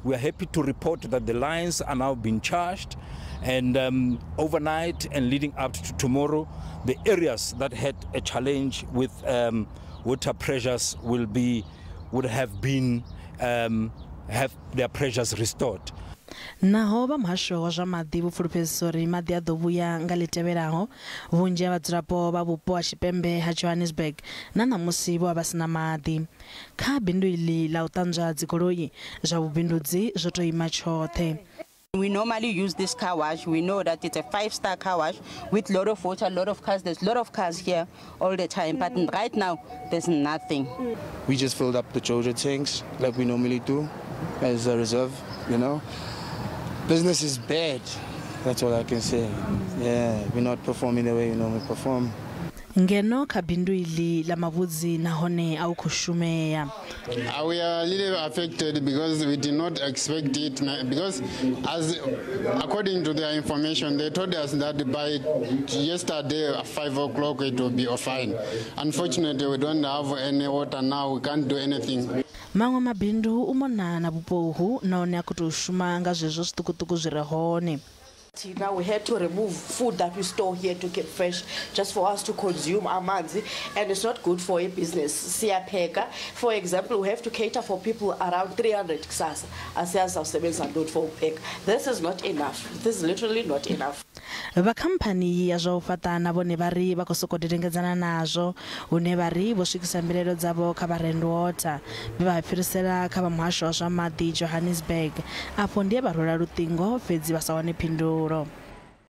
We are happy to report that the lines are now being charged, and overnight and leading up to tomorrow, the areas that had a challenge with water pressures would have been have their pressures restored. Naho vha muhasho wa zwa maḓi vho fulufhedzisa uri maḓi a ḓo vhuya nga ḽi tevhelaho, vhunzhi ha vhadzulapo vha vhupo ha tshipembe ha Johannesburg na ṋamusi vho vha vha sina maḓi. Kha bindu iḽi ḽa u ṱanzwa dzigoloi zwa vhubindudzi zwo tou ima tshoṱhe. We normally use this car wash. We know that it's a 5-star car wash with a lot of water, a lot of cars. There's a lot of cars here all the time, but right now there's nothing. We just filled up the Jojo tanks like we normally do as a reserve, you know. Business is bad, that's all I can say. Yeah, we're not performing the way we normally perform. Ngeno kha bindu iḽi ḽa mavhudzi nahone a u khou shumea. We are a little affected because we did not expect it, because as according to their information, they told us that by yesterday at 5 o'clock it will be fine. Unfortunately, we don't have any water now, we can't do anything. Maṅwe mabindu u mona na vhupo uhu nahone a khou tou shuma nga zwezwo zwiṱukuṱuku zwi re hone. Now we had to remove food that we store here to keep fresh just for us to consume amanzi, and it's not good for a business. Siyapheka, for example, we have to cater for people around 300 kusasa. Asiyazi awusebenza ntoni for upheka. This is not enough. This is literally not enough. Vha khamphani ya zwa u fhaṱa na vhone vha ri vha khou sokou dedengedzana nazwo, hune vha ri vho swikisa mbilaelo dzavho kha vha Rand Water, vhe vha fhirisela kha vha muhasho wa zwa maḓi Johannesburg. Afho ndi he vha rwela luṱingo fhedzi vha sa wane phindulo.